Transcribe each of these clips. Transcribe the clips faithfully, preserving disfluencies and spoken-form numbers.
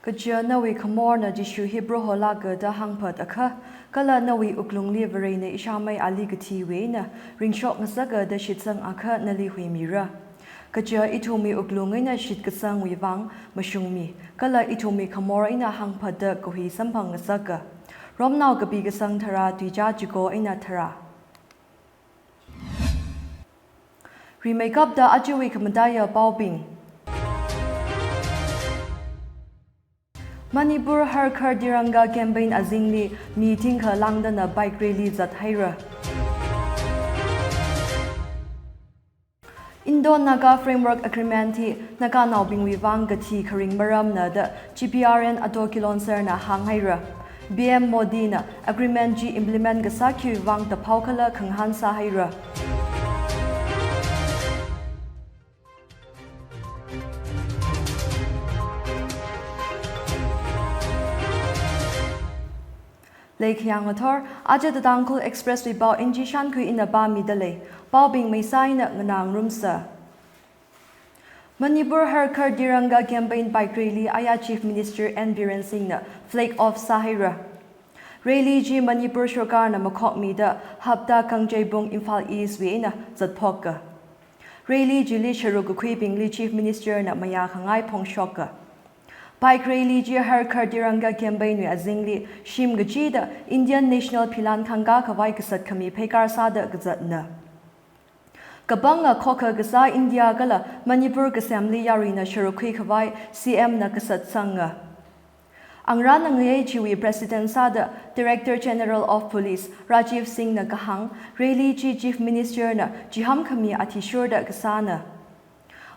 Kaja nawui khamorna Jishu hi proholāka da hāngphat akha, kala nawui wuklungli Varena ishāmei ali kathiwui eina ringshok ngasaka da shitsang akha nali huimira. Kaja ithumwui wuklung eina shitkasangwui vang mashungmi, kala ithumwui khamor eina hāngphatda kahui samphang ngasaka. Romnao kapi kasang tharā tuicha chiko eina tharā. Rimeikapta ajawui khamataiya paobing. Manipur Har Ghar Tiranga campaign azingli mi thingkha lāngdana bike rally zathaira. Indo-Naga Framework Agreement hi Naganaobingwui vang kathi kharing maramna da G P R N Ato Kilonserna hānghaira. P M Modina agreement chi implement kasā khiwui vang taphao kala khangahān sāhaira. Leikhayang ngathor, aja The Tangkhul Express wui pao N G Shankhui ina pāmidalei. Paobing maisā eina nganā ngarumsa. Manipur Har Ghar Tiranga campaign bike rally aya Chief Minister N Biren Singhna flag off sāhaira. Rally chi Manipur sarkarna makhokmida Hapta Kangjeibung, Imphal East wui eina zatphoka. Rally chili sharuk kakhuibingli Chief Ministerna mayā khangai phongshoka. Bike rally chi Har Ghar Tiranga campaign wui azingli shim kachida Indian National Philan khangkā khavai kasat khami pheikar sāda kazatna. Kapanga khokha kasā India kala Manipur kasemli yaruina sharuk khui khavai C M na kasatsanga. Angrana ngayei chiwui President sāda Director General of Police Rajiv Singhna kahāng, rally chi Chief Ministerna chiham khami athishurda kasāna.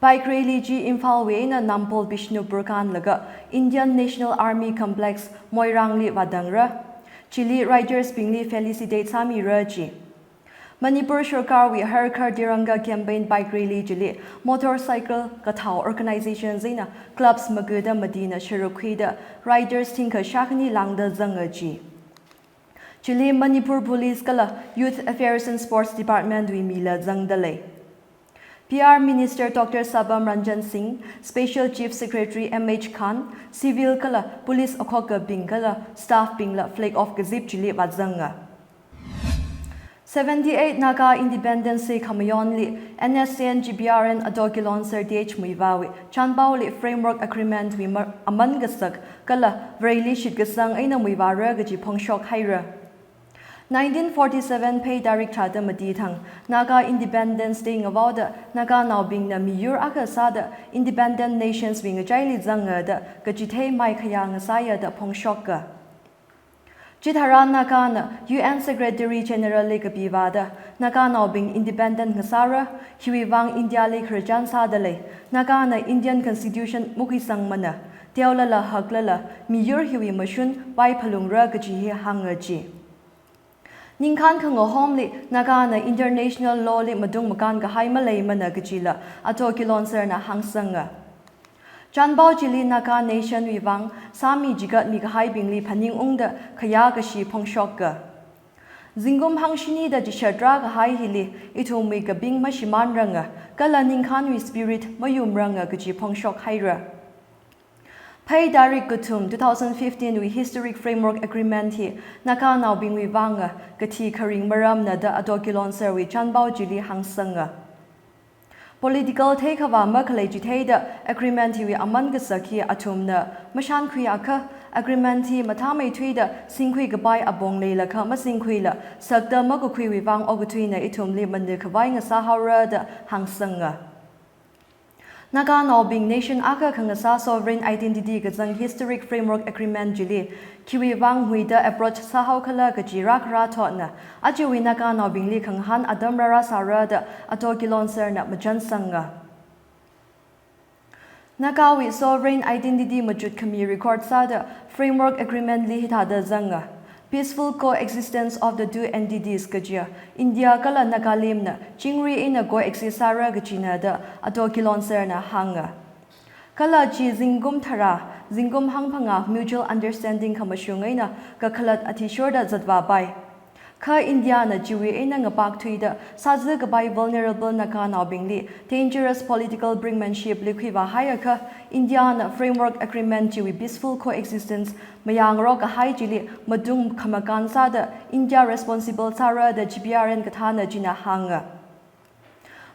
Bike rally chi Imphalwui eina Namphal Bishnupur kānlaga Indian National Army Complex Moirangli vātangra. Chili riders bingli felicitate sāmira ji. Manipur sarkarwui Har Ghar Tiranga campaign bike rally chili motorcycle kathao organizations eina clubs magada matina sharuk khuida riders thingkha shākhani lāngda zanga ji. Chili Manipur Police kala Youth Affairs and Sports Department wui mila zangdalei. P R Minister Doctor Sabam Ranjan Singh, Special Chief Secretary M H Khan, civil kala police akhokabing kala staff bingla flag off kazip chili vāzanga. Seventy-eight Naga Independence Day khamayonli N S C N G P R N Ato Kilonser T H Muivahwui Chanpaoli Framework Agreement wui mar-, aman kasak kala Vareli shitkasang eina muivāra kaji phongshok haira. Nineteen forty-seven Phei tarik tharāda mati thang Naga Independence Day ngavaoda Naganaobingna miyur akha sāda independent nations wui ngachaili zanga da kachithei maikhayā ngasāya da phongshoka. Chitharan Nagana U N Secretary General li kapivāda Naganaobing independent ngasāra, hiwui vang Indiali khararchan sādalei, Nagana Indian Constitution makhuisangmana, teolala haklala miyur hiwui mashun vaiphalungra kaji hi hānga ji. Ningkhān khangahomli Nagana international law li matung makān kahai maleimana kajila Ato Kilonserna hāngsanga. Chanpao chili Naga nation wui vang sāmi chigatmi kahaibingli phaningungda khayā kashi phongshoka. Zingkum hangshini da chishat rākahai hili ithumwui kaping mashimānranga, kala ningkhānwui spirit mayumranga kaji phongshok haira. Phei tarik kathum two thousand fifteen wui Historic Framework Agreement hi Naganaobingwui vanga kathi kharing maramna da Ato Kilonserwui Chanpao chili hāngsanga. Political theikhavā makhalei chitheida agreement hiwui aman kasak hi athumna mashankhui akha, agreement hi mathāmeithuida singkhui kapai apong leilakha masingkhuila sakta makakhuiwui vang okathuina ithumli manui khavai ngasāhaora da hāngsanga. Naganaobing nation akha khangasā sovereign identity kazang Historic Framework Agreement chili khiwui vang huida approach sāhaokhala kaji rākharā thotna, ajawui Naganaobingli khangahān atam rārāsāra da Ato Kilonserna machansanga. Nagawui sovereign identity machut khami record sāda Framework Agreement li hithāda zanga. Peaceful coexistence of the two entities kajiya India kala Nagalimna chingri eina coexist sāra kajina da Ato Kilonserna hānga. Kala chi zingkum tharā, zingkum hangphangā mutual understanding khamashung eina kakhalat athishurda zatvāpai. Kha Indiana chiwui eina ngapak thuida sāzā kapai vulnerable Naganaobingli dangerous political brinkmanship li khuivā haiakha, Indiana Framework Agreement chiwui peaceful coexistence mayāngarok kahai chili matung khamakan sāda India responsible sāra da G P R N kathāna china hānga.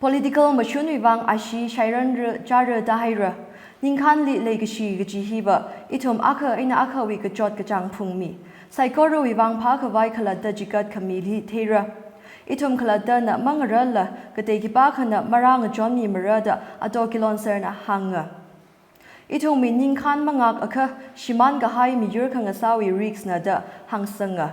Political mashunwui vang ashee shairanra chāra tāhaira. Ningkhānli leikashi kaji hiva ithum akha eina akhawui kachot kachāng phungmi, saikorawui vang phākhavai khalatta chikat khamili theira. Ithum khalattana mangararla katei khipākhana marā ngachonmimara da Ato Kilonserna hānga. Ithumwui ningkhān mangākakha shimān kahai miyur khangasāwui risk na da hāngsanga.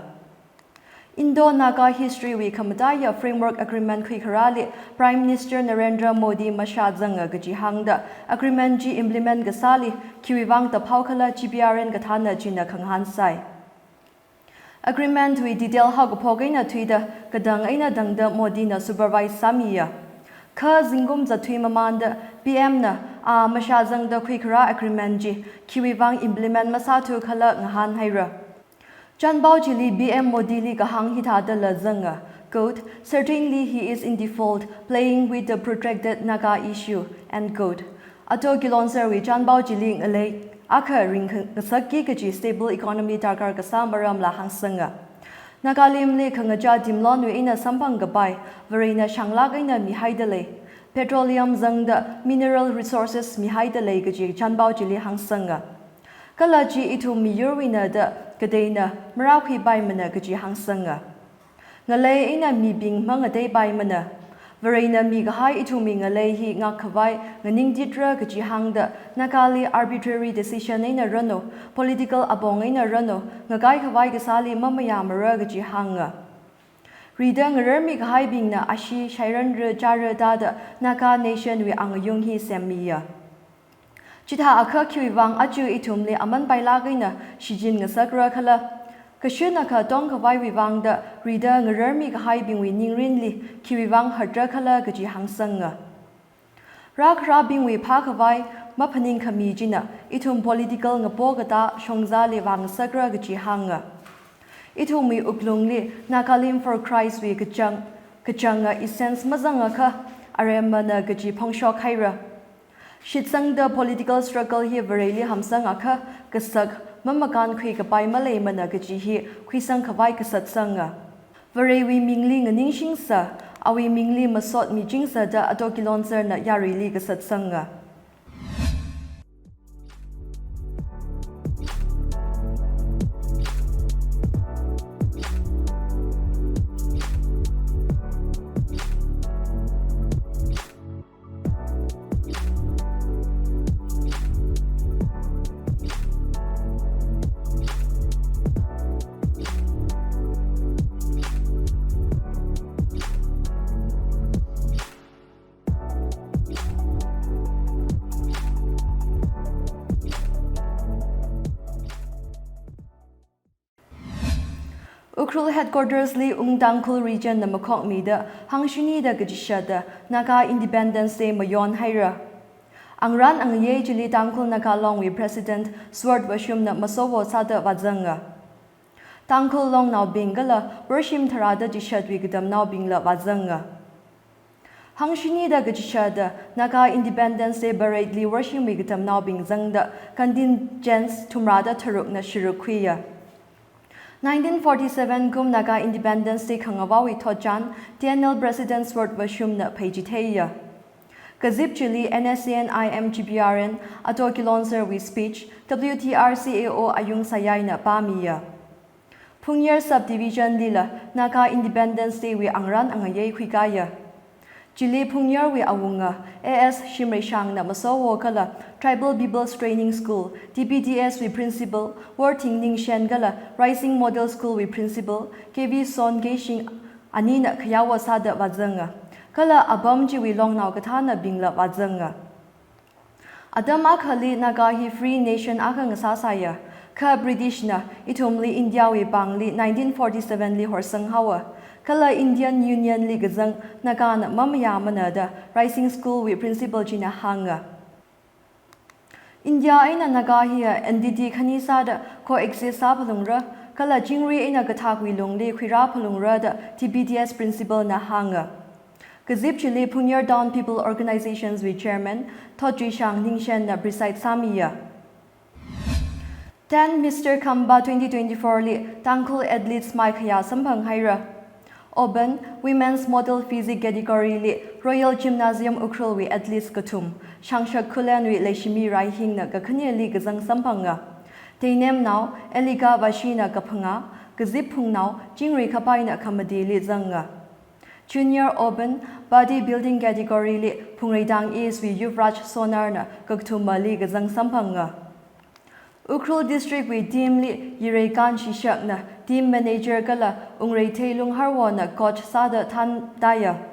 Indo-Naga history wui khamataiya Framework Agreement khuikharāli Prime Minister Narendra Modi mashāzanga kaji hāngda agreement chi implement kasāli khiwui vang taphao khala G P R N kathāna china khangahān sai. Agreement wui detail haokaphok eina thuida katang eina tangda Modi na supervise sāmiya. Kha zingkum zatthui mamānda P M na a mashāzangda khuikharā agreement chi khiwui vang implement masāthu khala ngahān haira. Chānpao chili P M Modi li kahāng hithādala zanga, quote, "Certainly he is in default, playing with the protracted Naga issue," end quote. Ato Kilonserwui chānpao chili ngalei akha ringngasakki kaji stable economy darkar kasā maramla hāngsanga. Nagalimli khangachā timlonwui eina samphang kapai, Varena shānglāk eina mihaida lei, petroleum zangda mineral resources mihaida lei kaji chānpao chili hāngsanga. Kala chi ithum miyurwuina da kateina marākhuipaimana kaji hāngsanga. Ngalei eina mibing mangateipaimana. Varena mikahai ithumwui ngalei hi ngakkhavai nganingtitra kaji hāngda Nagali arbitrary decision eina ranu, political apong eina ranu, ngakaikhavai kasāli mamayāmara kaji hānga. Rida ngararmi kahaibingna ashee shairanra chāra tāda Naga nation wui angayung hi semmiya. Chithākha khiwui vang aja ithumli aman pailāk eina shichin ngasakra khala, kashinakha tongkhavaiwui vangda rida ngararmi kahaibingwui ningrinli khiwui vang hatra khala kaji hāngsanga. Rākharābingwui phākhavai maphaningkhami china ithum political ngapo katā shongzali vāngasakra kaji hānga. Ithumwui wuklungli Nagalim for Christ wui kachāng, kachānga essence mazangakha aremmana kaji phongshok haira. Shitsangda political struggle hi Vareli hamsangakha kasak mamakānkhui kapai maleimana kaji hi khuisangkhavai kasatsanga. Varewui mingli nganingshingsa, awui mingli masot michingsa da Ato Kilonserna yaruili kasatsanga. Ukhrul headquarters li Ung Tangkhul region na makhokmida hangshini da kachishada Naga Independence Day mayon haira. Angrān angayei chili Tangkhul Naga Long wui President Sword Vashum na masowo sāda vāzanga. Tangkhul Longnaobing kala worshim tharāda chishadwui katamnaobingla vāzanga. Hangshini da kachishada Naga Independence Day Parade li worshimwui katamnaobing zangda contingents thumrāda tharukna sharuk khuiya. Nineteen forty-seven kum Naga Independence Day khangavāwui thotchan T N L President Sword Vashum na pheichitheiya. Kazip chili N S C N I M G P R N Ato Kilonser wui speech W T R C A O Ayung Sayai na pāmiya. Phungyar Subdivision lila Naga Independence Day wui angrān angayei khuikāya. Chili Phungyar wui awunga A S Shimreishang na masowo kala Tribal People's Training School, T P T S wui Principal Worthing Ningshen kala Rising Model School wui Principal K V Son Keishing anina khayawo sāda vāzanga. Kala apam chiwui longnao kathānabingla vāzanga. Atam akhali Naga hi free nation akha ngasāsāya. Kha British na ithumli India wui pāngli nineteen forty-seven li horsang haowa. Kala Indian Union li kazang Naga na mamayāmana da Rising School wui principal china hānga. India eina Naga hiya entity khani sāda coexist sāphalungra, Kala chingri eina kathākwui lungli khuirā phalungra da T B D S principal na hānga. Kazip chili Phungyar Town People Organizations wui chairman Thotchuishang Ningshen na preside sāmiya. Ten Mister Khamba twenty twenty-four li Tangkhul athletes maikhayā samphang haira. Open Women's Model Physique category li Royal Gymnasium Ukhrul wui athletes kathum, Shangshak Khullen wui Leishimi Raihing na kakhaneli kazang samphanga. Teinemnao Elika Vashi na kaphangā, Kazip Phungnao Chingri Khapai na khamatili zanga. Junior Open Body Building category li Phungreitang East wui Yuvraj Sonar na kakathumali kazang samphanga. Ukhrul District wui team li Yireikan Shishak na team manager kala Ungrei Theilung Harwo na coach sāda thāntaiya.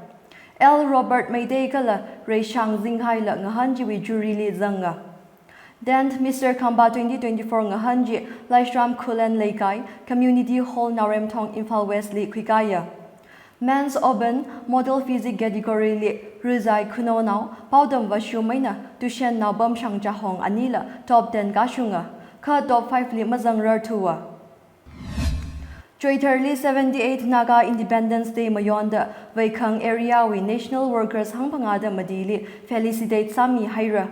L Robert Meitei kala Reishang Zinghaila ngahān chiwui jury li zanga. Tenth Mister Khamba twenty twenty-four ngahān chi Laishram Khullen Leikai Community Hall, Naoremthong, Imphal West li khuikāya. Men's Open Model Physique category li Ruzai Khunounao Paodam Vashum eina Tushen Naobamshang Chahong anila top ten kashunga, kha top five li mazangrarthuwa. Choitharli seventy-eight Naga Independence Day mayonda Veikhang area wui national workers hangphangāda matili felicitate sāmi haira.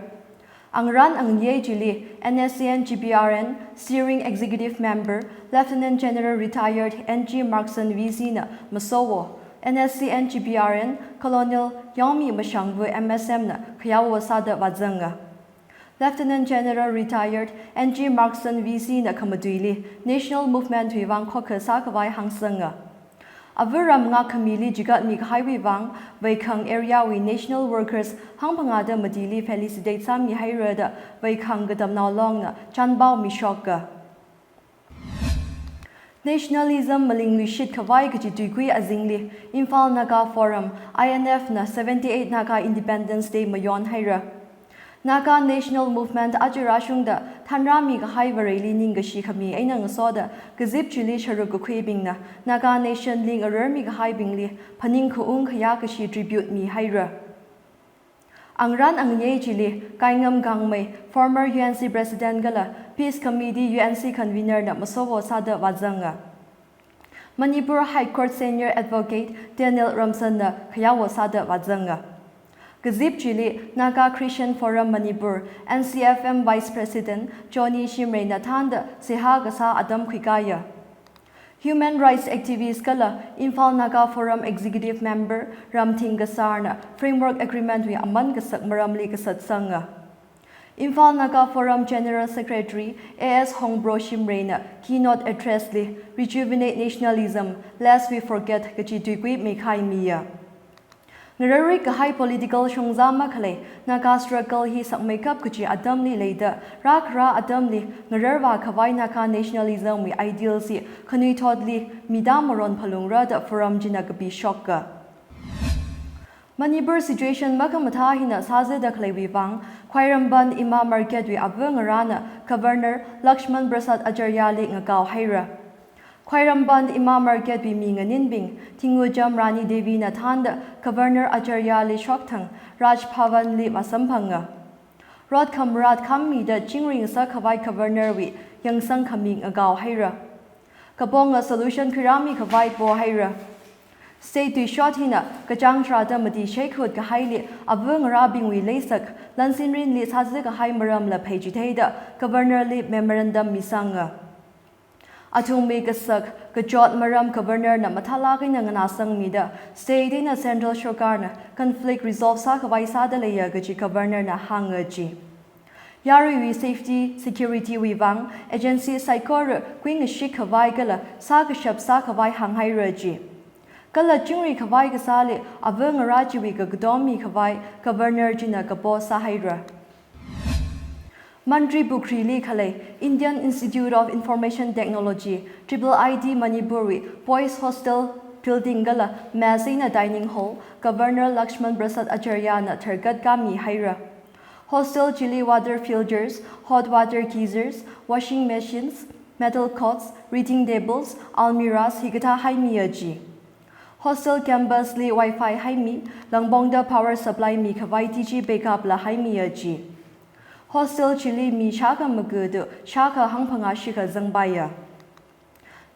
Angarān angayei chili N S C N G P R N Steering Executive Member Lieutenant General Retired N G Markson V C na masowo, N S C N G P R N Colonel Yaomi Mashangvu M S M na khayaowo sāda vāzanga. Lieutenant General Retired N G Markson V C na khamatuili national movement wui vang khokha sākhavai hāngsanga. Ava ram ngākhamili chigatmi kahaiwui vang Veikhang area wui national workers hangphangāda matili felicitate sāmi haira da Veikhang Katamnao Long na chānpao mishoka. Nationalism malingluishit khavai kaji tuikui azingli Imphal Naga Forum, I N F na seventy-eight Naga Independence Day mayon haira. Naga National Movement aja rāshungda thanrāmi kahai Vareli ningkashi khami eina ngasoda kazip chili sharuk kakhuibingna Naga Nation li ngararmi kahaibingli phaning khaung khayā kashi tribute mi haira. Angarān angayei chili Kaingam Gangmei, former U N C President kala Peace Committee U N C Convener na masowo sāda vāzanga. Manipur High Court Senior Advocate Daniel Ramsan na khayaowo sāda vāzanga. Kazip chili Naga Christian Forum Manipur, N C F M Vice President Johnny Shimray na thānda seihā kasā atam khuikāya. Human rights activist kala Imphal Naga Forum Executive Member Ramthing Kasar na Framework Agreement wui aman kasak maramli kasatsanga. Imphal Naga Forum General Secretary A S Hongbro Shimray na keynote address li Rejuvenate Nationalism, Lest We Forget kaji tuikui meikhai miya. Ngararrik kahai political shongza makhalei Naga struggle hi sakmeikap kaji atamli leida rākhara atamli ngararvā khavai Naga nationalism wui ideals hi khanuithotli mida maron phalungra da forum china kapishoka. Manipur situation makhamathā hina sāzada khaleiwui vang Khwairamband Ima Market wui ava ngarāna Governor Lakshman Prasad Acharya li ngakao haira. Khwairamband Ima Market wui mi nganinbing Thingujam Rani Devi na thānda Governor Acharya li shokthang Raj Bhavan li vāsamphanga. Rot khamrat khammida chingri ngasak khavai Governor wui yangsang khami ngakao haira. Kaponga solution khuirāmi khavai po haira. State tuishot hina kachāng tharāda mati sheikhut kahaili ava ngarābingwui leisak lansinrinli sāzi kahai maramla pheichitheida Governor li memorandum misanga. Athumwui kasak kachot maram Governor na mathālāk eina nganāsangmida state eina central sorkar na conflict resolve sākhavai sāda leiya kaji Governor na hānga ji. Yaruiwui safety security wui vang agency saikora kuingashik khavai kala sākashap sākhavai hānghaira ji. Kala chingri khavai kasāli ava ngarā chiwui kakatom mikhavai Governor china kapo sāhaira. Mantripukhri li khalei Indian Institute of Information Technology, triple I T Manipur wui Boys Hostel building kala mess eina dining hall Governor Lakshman Prasad Acharya na tharkat kami haira. Hostel chili water filters, hot water geysers, washing machines, metal cots, reading tables, almirahs hikathā haimiya ji. Hostel campus li wifi haimi, langpongda power supply mikhavai T G backup la haimiya ji. Hostel chili mi shākha makudu shākha hangphangā shikha zangpaiya.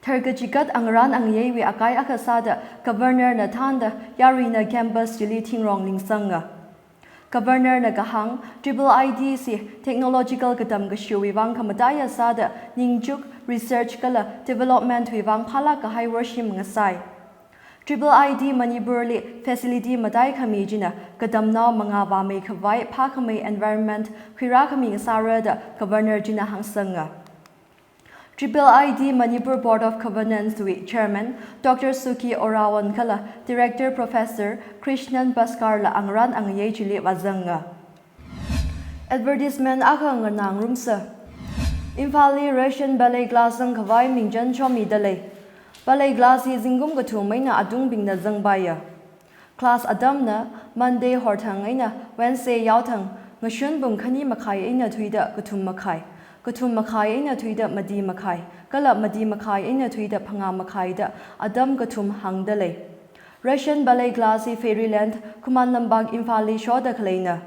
Tharkachigat angarān angayeiwui akai akha sāda Governor na thānda yaruina campus chili thingrong lingsanga. Governor na kahāng, triple I D chi technological katam kashiwui vang khamataiya sāda ningchuk, research kala development wui vang phālāk kahai worshim ngasai. Triple I D Manipur li facility matai khami china katamnao mangā vāmei khavai phākhamei environment khuirā khami ngasāra da Governor china hāngsanga. Triple I D Manipur Board of Governance wui Chairman Doctor Suki Orawan kala Director Professor Krishnan Bhaskar la angarān angayei chili vāzanga. Advertisement akha nganā ngarumsa. Imphal li Russian ballet class zangkhavai mingchan chomida lei. Ballet class hi zingkum kathum eina atungbingna zangpaiya. Class atamna Monday horthang eina Wednesday yaothang ngashun pung khani makhai eina thuida kathum makhai, kathum makhai eina thuida mati makhai, kala mati makhai eina thuida phangā makhai da atam kathum hāngda lei. Russian ballet class hi Fairyland, Khuman Lampak, Imphal li shoda khaleina.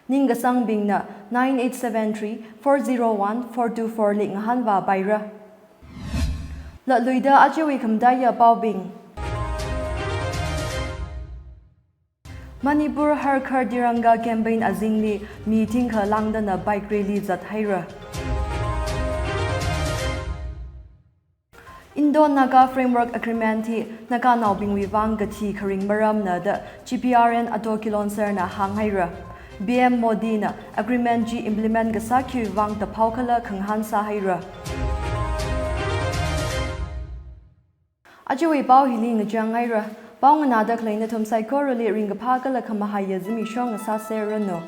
Ningkasangbingna nine eight seven three four zero one four two four li ngahānvāpaira. Latluida ajawui khamataiya paobing. Manipur Har Ghar Tiranga campaign azingli mi thingkha lāngdana bike rally zathaira. Indo-Naga Framework Agreement hi Naganaobingwui vang kathi kharing maramna da G P R N Ato Kilonser na hānghaira. P M Modi na agreement chi implement kasā khiwui vang taphao khala khangahān sāhaira. Ajawui pao hili ngachanghaira. Pao nganāda khalei nathum saikorali ringkaphā kala khamahaiya zimiksho ngasāserranu.